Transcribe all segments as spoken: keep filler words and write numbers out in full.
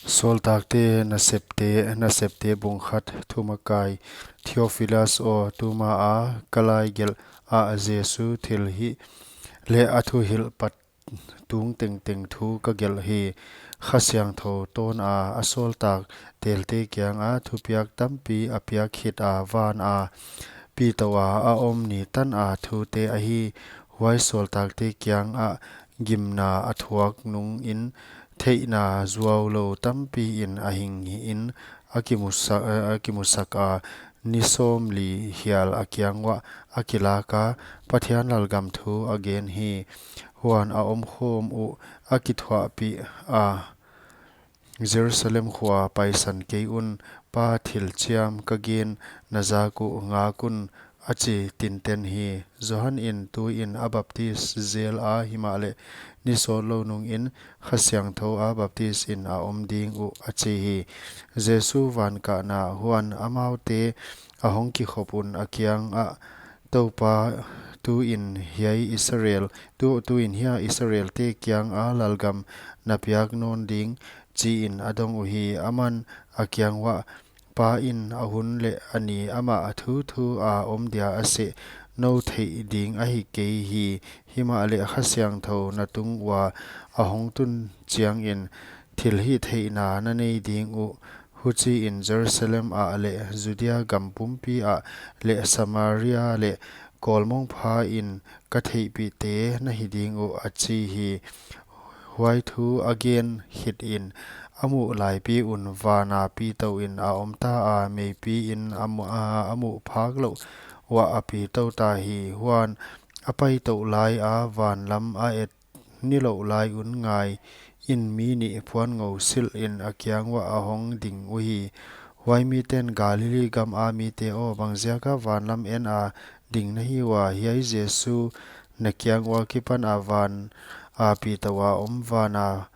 Sawltakte Nasepte, Nasepte bung khat. Thumakai Theophilus aw, tuma a ka lai gelh ah Jesu thilhih leh a thuhilh pat tung tengteng thu ka gelh hi. Kha Siangthou tawn a, a sawltak telte kiang a thupiak tampi a piak khit a, van a pi tou a a om ni tan a thute ahi. Huai sawltakte kiang ah gimna a thuak nung in theihna zuau lou tampi in a hing in a kimusak, a kimusak a, ni sawmli hial a kiang uah a kilak a, Pathian lalgam thu a gen hi. Huan a omkhawm uh a kithuahpih a, Jerusalem khua paisan kei un, Pa, thil chiam ka gen na zak uh ngak un, a chi tinten hi. Johan in tui in a baptis zel a, himahleh ni sawt lou nung in Kha Siangthou a baptis in a om ding uh, a chi hi. Jesu van kahna. Huan amaute a hong kikhop un a kiang ah, Toupa, tu in hiai Israel, tu, tu in hiai Israelte kiang a lalgam na piak nawn ding, chi in a dong uhi. Aman a kiang uah, Pa in a hun leh a ni amah a thuthu a om dia a seh, nou theih ding ahi kei hi. Himahleh Kha Siangthou na tung ua a hong tun chiang in thilhih theihna na nei ding uh. Huchi in Jerusalem ah leh Judea gam pumpi ah leh Samaria leh kawlmong pha in ka theihpihte na hi ding uh, a chi hi. Huai thu a gen khit in a muh laipi un van a pi tou in a om ta a, meipi in a mu-, a, a muh phak louh uah a pi tou ta hi. Huan a pai tou lai a, van lam a et ni louh lai un ngai in mi nih phuan ngou silh in a kiang uah a hong ding uhi. Huai miten, Galilee gam a mite aw, bangziak a van lam en a ding na hi ua? Hiai Jesu na kiang ua kipan a van a pi tou a om, van a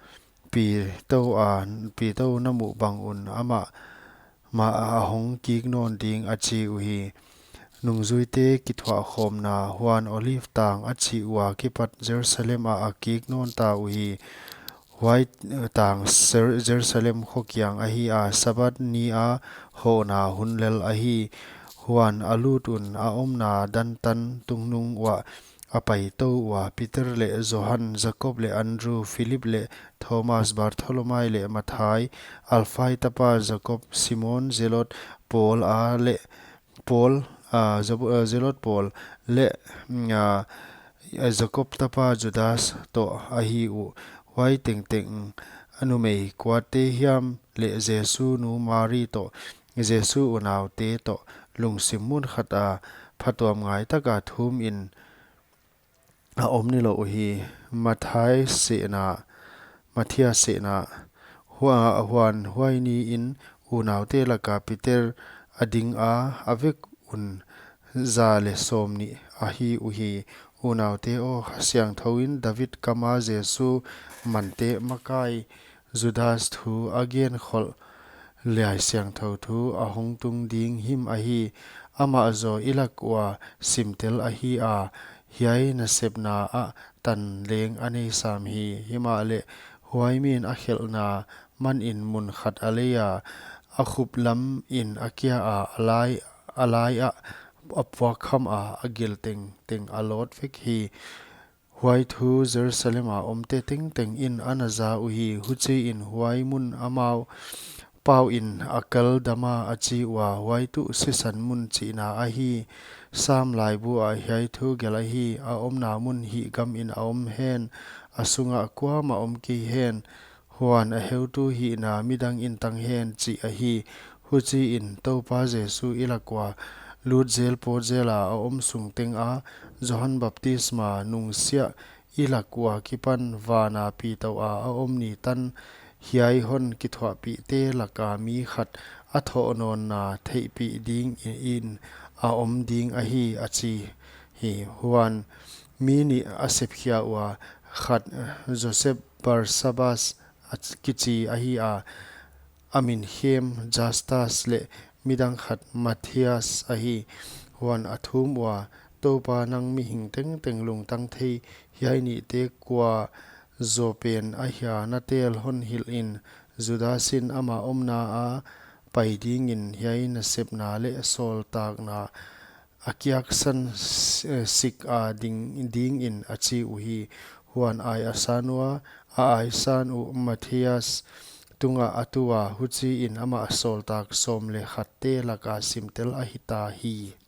pi tou a, pi tou na muh bang un amah mah a hong kik nawn ding, a chi uhi. Nungzuite kithuahkhawmna. Huan Olive tang a chih ua kipat Jerusalem ah a kik nawn ta uhi. Huai tang Jer-, Jerusalem kho kiang ahi a, Sabbath ni a hohna hun lel ahi. Huan a lut un a omna dan tan tungnung uah a pai tou ua, Peter leh Johan, Jakob leh Andrew, Philip leh Thomas, Bartholomai leh Mathai, Alfai tapa Jakob, Simon Zelot Paul a leh Paul, a, Zab-, a, Zelot Paul leh, mm, a, Jakob tapa Judas toh ahi uh. Huai tengteng a numei kuate hiam leh Jesu nu Mari toh, Jesu unaute toh, lungsim mun khat a phatuam ngai taka thum in a om nilou uhi. Mathai sehna, Mathias sehna. Hua-, huan huai ni in unaute laka Peter a ding a, a vek un za leh sawmnih ahi uhi. Unaute aw, Kha Siangthou in David kam a Jesu mante makai Judas thu a gen kholh Laisiangthou thu a hong tung ding him ahi. Amah zaw i lak ua simtel ahi a, hiai nasepna ah tan leng a nei sam hi. Himahleh huai min a khelhna man in mun khat a lei a, a khup lam in a kia a, a lai, a lai ah a puak kham a, a gil tengteng a lawt vek hi. Huai thu Jerusalem a omte tengteng in ana za uhi. Huchi in huai mun amau pau in Akeldama a chi ua, huai tuh sisan mun chihna ahi. Sam laibu ah hiai thu gelh ahi, a omna mun hih gam in a om hen, a sungah kuamah om kei hen. Huan a heutu hihna midang in tang hen, chih ahi. Huchi in Toupa Jesu i lak ua lut zel pawt zel a a om sung teng a, Johan baptisma nungsiah i lak ua kipan van a pi tou a a om ni tan hiai hon kithuahpihte laka mi khat a thohnawnna theihpih ding in a om ding ahi, a chi hi. Huan mi nih a sepkhia ua, khat Joseph Barsabas a kichi ahi a, a min khem Justus leh midang khat Matthias ahi. Huan a thum ua, Toupa, nang mihing tengteng lungtang thei, hiai nihte kua zaw pen ahia na tel hon hilh in, Judasin ama omna a pai dingin hiai nasepna leh sawltakna a kiaksan s-, eh, sik a ding, dingin a chi uhi. Huan ai a san ua, a aisan uh Matthias tungah a tu a, huchiin amah sawltak sawm leh khatte laka simtel ahi ta hi.